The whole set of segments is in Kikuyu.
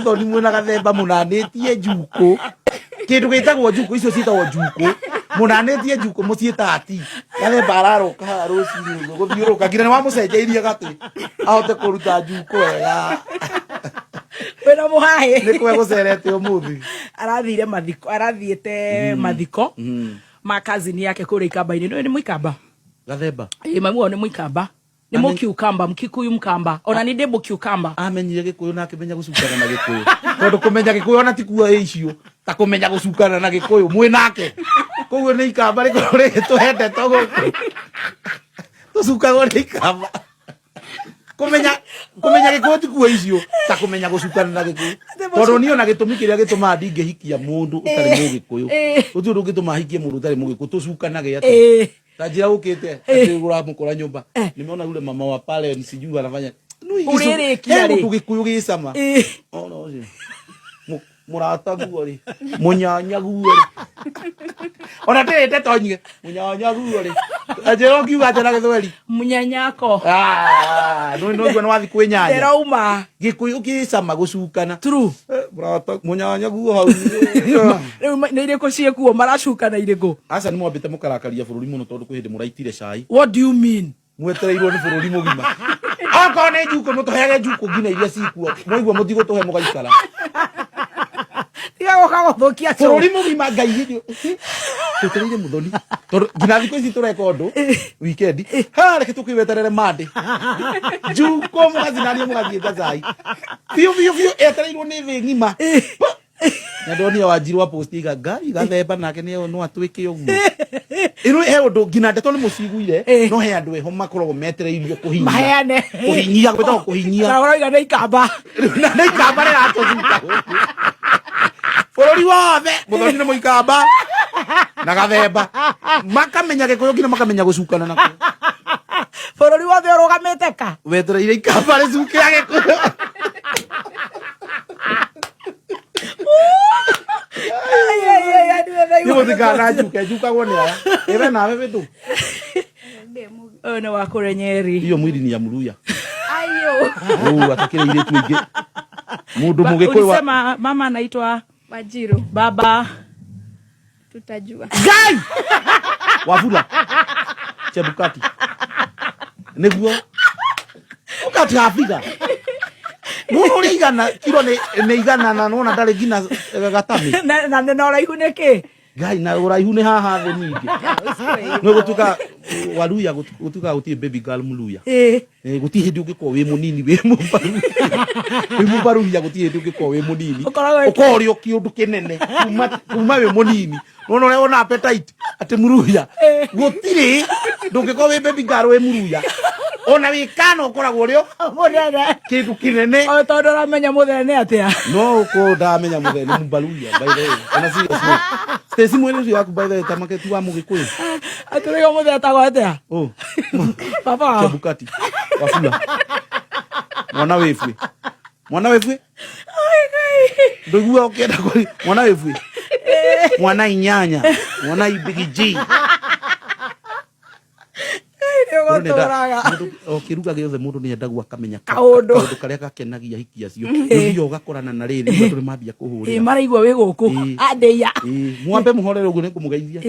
Thoni mwĩna gathemba mũnanĩtie njukũ. Kĩndũ gĩtagwo njukũ, icio ciĩtagwo njukũ. Mũnanĩtie njukũ mũciĩtaga ti. Gathemba araroka haha rũcinĩ ũguo gũthiũrũrũka nginya nĩ wamũcenjeirie gatĩ ahote kũruta njukũ wega. Wĩna mũhaĩ. Nĩ kwe gũcerete ũmũthĩ. Arathire mathiko, arathiĩte mathiko ma cousin yake kũrĩa Ikamba-inĩ. Nĩũĩ nĩ Mũikamba? Gathemba. Ĩĩ mami wao nĩ Mũikamba. Nĩ Mũkiukamba, Mkikuyu Mkamba. Ona nĩ ndĩ Mũkiukamba. Amenyire Gĩkũyũ na akĩmenya gũcukana na Gĩkũyũ. Tondũ kũmenya Gĩkũyũ ona ti kuo icio ta kũmenya gũcukana na Gĩkũyũ mwĩ nake. Koguo nĩ Ikamba rĩkoragwo rĩgĩtũhete gũkũ. Tũcukagwo nĩ Ikamba. Kũmenya kũmenya Gĩkũyũ ti kuo icio ta kũmenya gũcukana na Gĩkũyũ. Tondũ niĩ ona gĩtũmi kĩrĩa gĩtũmaga ndingĩhikia mũndũ ũtarĩ Mũgĩkũyũ. Gũtirĩ ũndũ ũngĩtũma hikie mũndũ ũtarĩ Mũgĩkũyũ tũcukanage atĩa. Ta njĩra ũkĩte atĩ ũramũkora nyũmba. Nimeona yule mama wa pale ni sijui anafanya. Ũrĩrĩkia rĩ? Ũndũ Gĩkũyũ gĩcama. Ona ũcio. Mũrata guo rĩ. Mũnyanya guo rĩ. Ona ndĩrĩ ndeto nyingĩ. Mũnyanya guo rĩ. Ta njĩra ũkiuga atĩa na Gĩthweri. Mũnyanyako. Ah, no no no wathi kwĩ nyanya. Ndĩrauma. Gĩkũyũ gĩcama gũcukana. True. Mũrata mũnyanya guo hau. Rĩu nĩ irĩkũ ciĩkuo maracukana irĩkũ? Aca nĩ mwambĩte mũkarakaria bũrũri mũno tondũ kwĩ hĩndĩ mũraitire cai. What do you mean? Mwetereirwo nĩ bũrũri mũgima. Okorwo nĩ njukũ mũtũheage njukũ nginya iria cikuo. Mwaigua mũtigũtũhe mũgaikara. Tiga gũka gũthũkia show. Bũrũri mũgima Ngai hĩndĩ twetereire Muthoni. Tondũ nginya thikũ ici tũreka ũndũ weekend. Ha reke tũkĩweterere Monday. Njukũ mũgacinania mũgathiĩ cai. Biũ biũ biũ etereirwo nĩ thĩ ng'ima. Na ndonire Wanjiru wa post iga Ngai gathemba nake nĩ no atwĩke ũguo. Ĩno he ũndũ nginya ndeto nĩ mũciguire no he andũ eho makoragwo metereirio kũhinyia. Maheane. Kũhinyia gwĩtagwo kũhinyia. Na ũroiga nĩ Ikamba. Na nĩ Ikamba rĩratũcuka gũkũ. Bũrũri wothe Muthoni nĩ Mũikamba na gathemba makamenya Gĩkũyũ nginya makamenya gũcukana nakĩo. Bũrũri wothe ũrũgamĩte ka? Wetereire Ikamba rĩcuke Agĩkũyũ. Niĩ mũtikana njuke njukagwo nĩ aya ĩwe nawe bĩtũ. Ũyũ nĩ wa kũrĩa Nyeri. Hiyo mwili ni ya Mluya. Ayo. Oh, atakĩrĩ airĩtu aingĩ mũndũ Mũgĩkũyũ Ulisema mama anaitwa Wanjiru. Baba Tutajua. Ngai Wafula Chebukati nĩguo ũkati Afrika nona ũrĩa igana kiro nĩ igana na nona ndarĩ nginya gatami. Na ũraihu nĩ kĩ? Ngai na ũraihu nĩ haha thĩ ningĩ nĩ gũtuĩka Waluya gũtuĩka gũtirĩ baby girl Mluya. Gũtirĩ hĩndĩ ũngĩkorwo wĩ mũnini wĩ mũbaru wĩ mũbaruhia gũtirĩ hĩndĩ ũngĩkorwo wĩ mũnini. Ũkoragwo wĩ- Ũkorwo ũrĩ o kĩũndũ kĩnene kuma wĩ mũnini nona ũrĩa wona appetite atĩ Mluya gũtirĩ ndũngĩkorwo wĩ baby girl wĩ Mluya ona wĩ kana ũkoragwo ũrĩ o Mũnene. kĩndũ kĩnene. O tondũ ũramenya mũthene atĩa? No ũkorwo ndamenya mũthene Mũbaruya by the way ona serious no Stacy mwene ũcio waku by the way tamake ti wa Mũgĩkũyũ. Atũrĩga mũthee etagwo atĩa? Oh. Baba wao. Chebukati Wafula mwana wĩbue mwana wĩbue ndũigua ũkĩenda kũri mwana wĩbue mwana inyanya mwana ibigiji. Nĩũgũtũraga. O kĩruga gĩothe mũndũ nĩ endagwo akamenya Kaũndũ. kaũndũ karĩa gakenagia hiki acio. Nĩ ũthiaga ũgakorana na rĩrĩ andũ nĩ mambia kũhũrĩra. Maraigua wĩ gũkũ. Andĩia. Mwambe mũhorere ũguo nĩ ngũmũgeithia.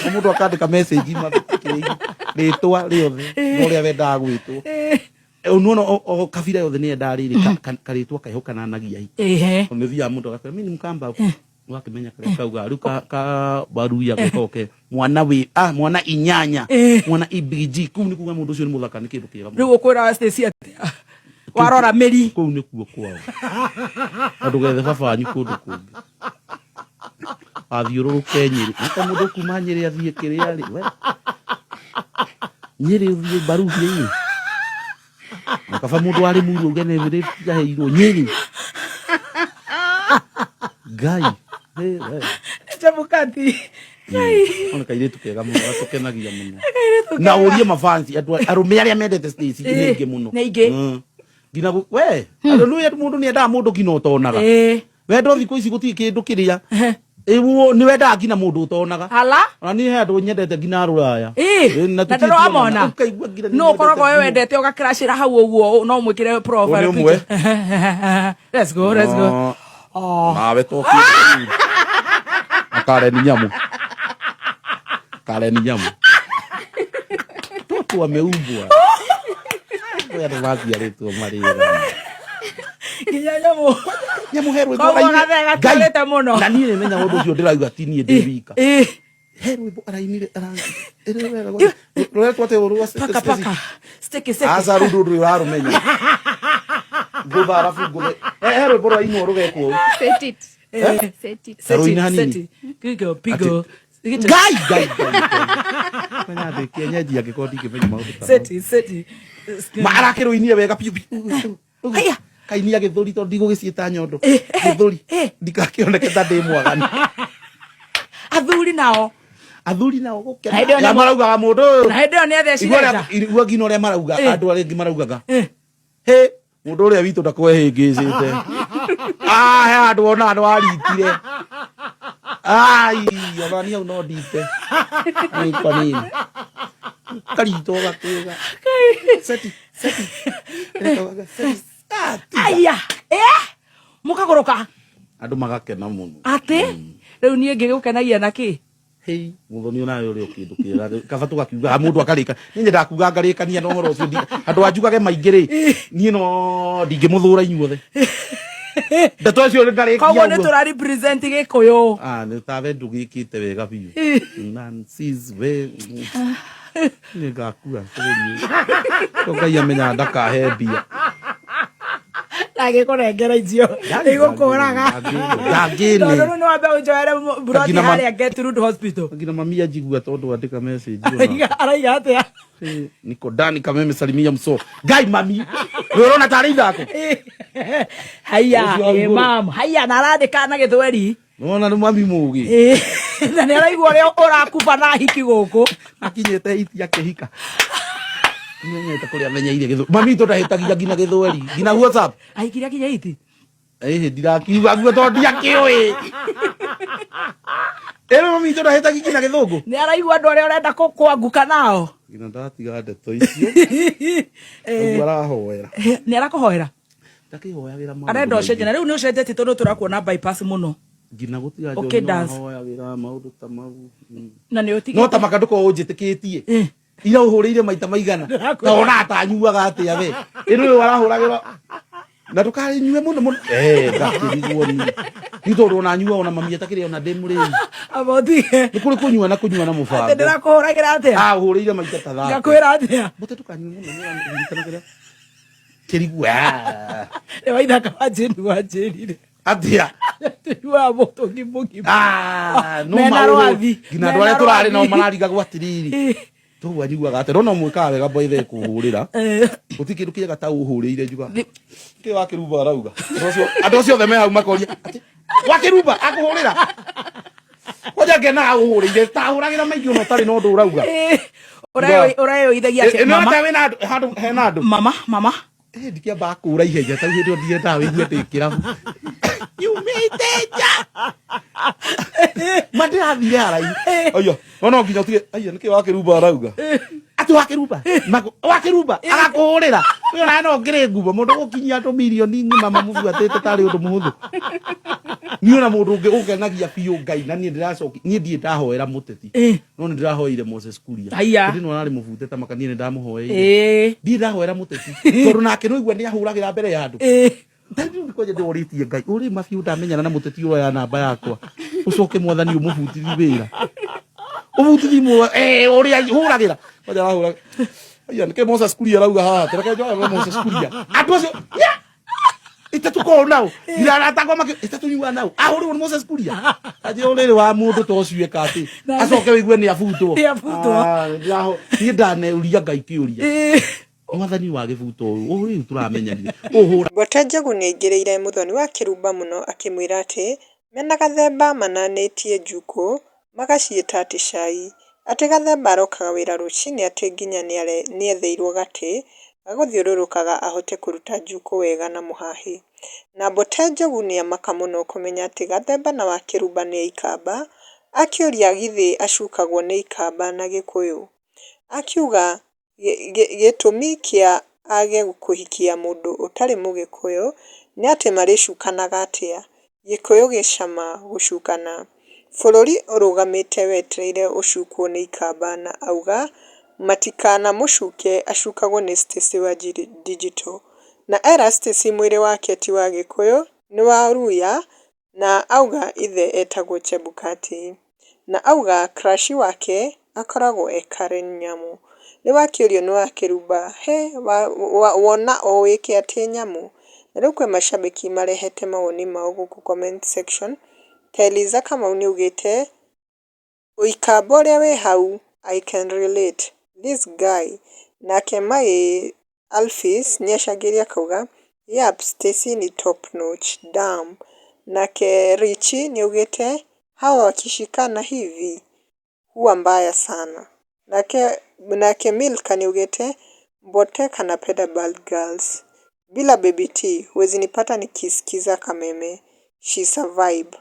O mũndũ akandĩka message mathikĩrĩirie rĩtwa rĩothe na ũrĩa wendaga gwĩtwo. Nĩwona o kabira yothe nĩ yendaga rĩrĩ karĩtwa keho kananagia hiki. Nĩ ũthiaga mũndũ agakwĩra mimi ni Mkamba. Ũgakĩmenya karĩa kauga rĩu ka Waluya gĩkoke mwana wĩ ah mwana inyanya mwana ibg kũu nĩ kuga mũndũ ũcio nĩ mũthaka nĩ kĩndũ kĩega mũno. Rĩu ũkwĩra Stacy atĩa? Warora mĩri. Kũu nĩkuo kwao. Na ndũgethe baba wanyu kũndũ kũngĩ. Athiũrũrũke Nyĩrĩ. Nĩ ta mũndũ kuma Nyĩrĩ athiĩ kĩrĩa rĩ. We. Nyĩrĩ ũthiĩ Mbaruhia-inĩ. Na kaba mũndũ warĩ mũirũ uge nĩ rĩ Nyĩrĩ. Ngai. Hey, we. Chebukati. Ona kairĩtu kega mũno gatũkenagia mũno. Na ũrie mafansi andũ arũme arĩa mendete Stacy nĩ aingĩ mũno. Nĩ aingĩ. Nginya we andũ nĩ mũndũ nĩ endaga mũndũ nginya ũtonaga. Wendo thikũ ici gũtirĩ kĩndũ kĩrĩa. Ĩguo nĩ wendaga nginya mũndũ ũtonaga. Ala. Ona niĩ he andũ nyendete nginya rũraya. Ĩ, Ĩ, na na ndũramona. Ũkaigua nginya nĩ No ũkoragwo nyendete we wendete ũgakĩracĩra hau ũguo no mwĩkĩre profile Ũyũ nĩ ũmwe. picture. Let's go, let's go. Oh. Nawe toki. Akareni nyamu. Kareni nyamu. Toto ameumbwa. Kwĩ andũ maciarĩtwo marĩ ega. Nginya nyamũ. Nyamũ he rwĩmbo Koguo arainire. gathee Ngai, gatiarĩte mũno. Na niĩ nĩmenya ũndũ ũcio ndĩrauga ti niĩ ndĩ wika. Ĩ, He rwĩmbo arainire ara- rũretwo atĩ rwa paka paka. Sticky sticky. Aca rũu ndũrĩ ũrarũmenya. Ngũtha arabu ngũthe. He he rwĩmbo rwainwo rũgekwo ũũ. Set it. Eh. Set it. Set Rũine it, hanini. set it. Pigo, pigo. Ngai ngai ngai. ngai. Menya ndĩ kĩenyenji angĩkorwo ndingĩmenya maũndũ ta mau. Set it, set it. Ma arakĩrũinie wega biũ biũ. Haya. Kainia gĩthũri tondũ ndigũgĩciĩta nyondo. Eh, eh, Gĩthũri. eh. Ndikakĩoneke ta ndĩ mwaganu. Athuri nao. Athuri nao gũkena. Na hĩndĩ ĩyo Ya nĩ- maraugaga mũndũ ũyũ. Na hĩndĩ ĩyo nĩ Igua athecire ũrĩa- nja. igua nginya ũrĩa marauga Eh. andũ arĩa angĩ maraugaga. Eh. Hĩ, mũndũ ũrĩa witũ ndakwehĩngĩcĩte. Ah, he handũ ona nĩ waritire. Ai, ona niĩ hau no ndite. Nĩ kwa nini? Karitwo gakwĩga. Seti, seti. Ĩrekaga, seti. Ah, tiga. Aya. Eh. Mũkagũrũka. Andũ magakena mũno. Atĩ rĩu niĩ ngĩgũkenagia na kĩ? Hei, muthoni onawe ũrĩ o kĩndũ kĩega kaba tũgakiuga mũndũ akarĩka niĩ nyendaga kuga ngarĩkania na ũhoro ũcio andũ anjugage maingĩ rĩ niĩ no ndingĩmũthũra inyuothe ndeto icio ndarĩkia Koguo nĩ ũguo. tũra represent Gĩkũyũ. Ah, nĩ tawe ndũgĩkĩte wega biũ Nancy's we nĩ ngakua bũrũri ũyũ To Ngai amenyaga ndakahe mbia Na gĩkũnengera icio. Igũkũraga. Ndangĩne. Tondũ rĩu nĩ wambe ũnjoere mburoti Nginya ma- harĩa Gertrude Hospital. nginya mami anjigua tondũ andĩka message ona. Araiga atĩa? Eh, niko ndani kameme salimia mso ngai mami nĩ ũrona tarĩ ithako Haya, Ũcio hau eh, igũrũ. mam. Haya, na arandĩka na gĩthweri. nona nĩ mami mũgĩ Eh, Na nĩ araigua ũrĩa ũrakuba na hiki gũkũ. akinyĩte iti akĩhika menyete kũrĩa amenyeire gĩthweri mami itũ ndahĩtagia nginya gĩthweri nginya whatsapp Ahikire akinya hiti. ĩhĩ ndirakiuga guo tondũ ndiakĩũĩ ĩno mami itũ ndahĩtagia nginya gĩthũngũ Nĩ araigua andũ arĩa ũrenda kwanguka nao. nginya ndatiga ndeto icio Eh, ũguo arahoera Nĩ arakũhoera. ndakĩhoyagĩra maũndũ Arenda maingĩ. ũcenjie na rĩu nĩ ũcenjetie tondũ tũrakuona bypass mũno. nginya gũtiga Okay, njohi no dance. ahoyagĩra maũndũ ta mau Mm. Na nĩ ũtigĩte. no ta maka ndũkorwo ũnjĩtĩkĩtie Eh. ira ũhũrĩire maita maigana ta ona atanyuaga atĩa we ĩno ũyũ arahũragĩra na ndũkarĩnyue mũno mũno eh ngakĩrigwo ni ni tondũ ona nyua ona mami atakĩrĩ ona ndĩ mũrĩu Amba ũtige. nĩ kũrĩ kũnyua na kũnyua na Atĩ mũbango ndĩrakũhũragĩra atĩa? ah ũhũrĩire maita ta thate Ngakwĩra atĩa? mbote ndũkanyue mũno nĩũraririkana kĩrĩa kĩrigwo Nĩ waithaka wanjĩri wanjĩrire. atĩa Tũnyuaga mũtũngi mũgima. Ah, no Mena maũhũ- rwathi. nginya andũ Mena arĩa tũrarĩ nao rwathi. mararigagwo atĩrĩrĩ Eh, tũguo anyuaga atĩ no mwĩkaga wega boithe kũhũrĩra eh, gũtirĩ kĩndũ kĩega ta ũhũrĩire njuga Thi- kĩ wakĩrumba arauga Andũ acio- andũ acio othe me hau makoria atĩ wakĩrumba akũhũrĩra kwanja ngenaga ũhũrĩire ta hũragĩra maingĩ ona ũtarĩ na ũndũ ũrauga eh, Ũreyũithagia atĩa? ĩno Mama, ata wĩna andũ handũ hena andũ mama, mama. Eh, ndikĩambaga kũra ihenya tau hĩndĩ ĩyo ndiendaga wĩigue ndĩ kĩrabu nyumĩte nja ma ndĩrathire haraihu aya no no nginya ũtige aya nĩkĩ wakĩrumba arauga atĩ wakĩrumba wakĩrumba agakũhũrĩra ũyũ nawe no ngĩrĩ ngumo mũndũ gũkinyia andũ mirioni ng'ima mamũbuatĩte tarĩ ũndũ mũhũthũ niĩ ona mũndũ ũngĩ ũngenagia biũ ngai na niĩ ndĩracoki niĩ ndirĩ ndahoera mũteti Eh. no nĩ ndĩrahoeire Moses Kuria Haiya. hĩndĩ ĩno ararĩ mũbute ta maka niĩ nĩ ndamũhoeire Eh, ndirĩ ndahoera mũteti tondũ nake no igua nĩ ahũragĩra mbere ya andũ eh. Tarĩu ndikwanja ndĩrorĩtie ngai ũrĩ mabiũ ndamenyana na mũteti ũroya namba yakwa ũcoke mwathani ũmũbutithi wĩra ũbutithi ũrĩa hũragĩra kwanja arahũra aya nĩkĩ Moses Kuria arauga haha tereke njoe Moses Kuria andũ acio ya itatukorwo nao iraratagwo makĩ itatunyua nao ahũrĩrwo nĩ Moses Kuria anjĩ ũrĩrĩ wa mũndũ ta ũcio eka atĩ acoke wĩigue nĩ abutwo Nĩ abutwo. Ah, niĩ ndaneuria ngai kĩũria Eh. mwathani wa gĩbuto ũyũ ũyũ rĩu tũramenyanire ũhũra Mbote Njogu nĩaingĩrĩire Mũthoni wa Kĩrumba mũno akĩmwĩra atĩ mena Gathemba mananĩtie njukũ magaciĩta atĩ cai, atĩ Gathemba arokaga wĩra rũcinĩ atĩ nginya nĩetheirwo gatĩ Gagũthiũrũrũkaga ahote kũruta Njukũ wega na mũhahi. Na Mbote Njogu nĩamaka mũno kũmenya atĩ Gathemba na Wakĩrumba nĩ aikamba, akĩũria githĩ acukagwo nĩ ikamba na Gĩkũyũ? Akiuga gĩtũmi kĩa age kũhikia mũndũ ũtarĩ mũgĩkũyũ nĩ atĩ marĩcukanaga atĩa? Gĩkũyũ gĩ cama gũcukana. Bũrũri ũrũgamĩte wetereire ũcukwo nĩ ikamba na auga matikanamũcuke acukagwo nĩ Stacy wa Digital. Na era Stacy mwĩrĩ wake ti wa Gĩkũyũ nĩ wa Luhya na auga ithe etagwo Chebukati. Na auga crush wake akoragwo e Karen Nyamu. Rĩu akĩũrio nĩ Wakĩrumba he wona o wĩke atĩ Nyamu? Na rĩu kwĩ macambĩki marehete mawoni mao gũkũ comment section ta Eliza Kamau nĩaugĩte ũikamba ũrĩa wĩ hau I can relate this guy. Nake Mai Alphys nĩacangĩire akauga yap Stacy ni top notch damn. Nake Richie nĩaugĩte hawa wakishikana hivi huwa mbaya sana. Nake Milka nĩaugĩte Mbote anapenda bad girls. Bila baby T huwezi nipata nikisikiza kameme. She's a vibe.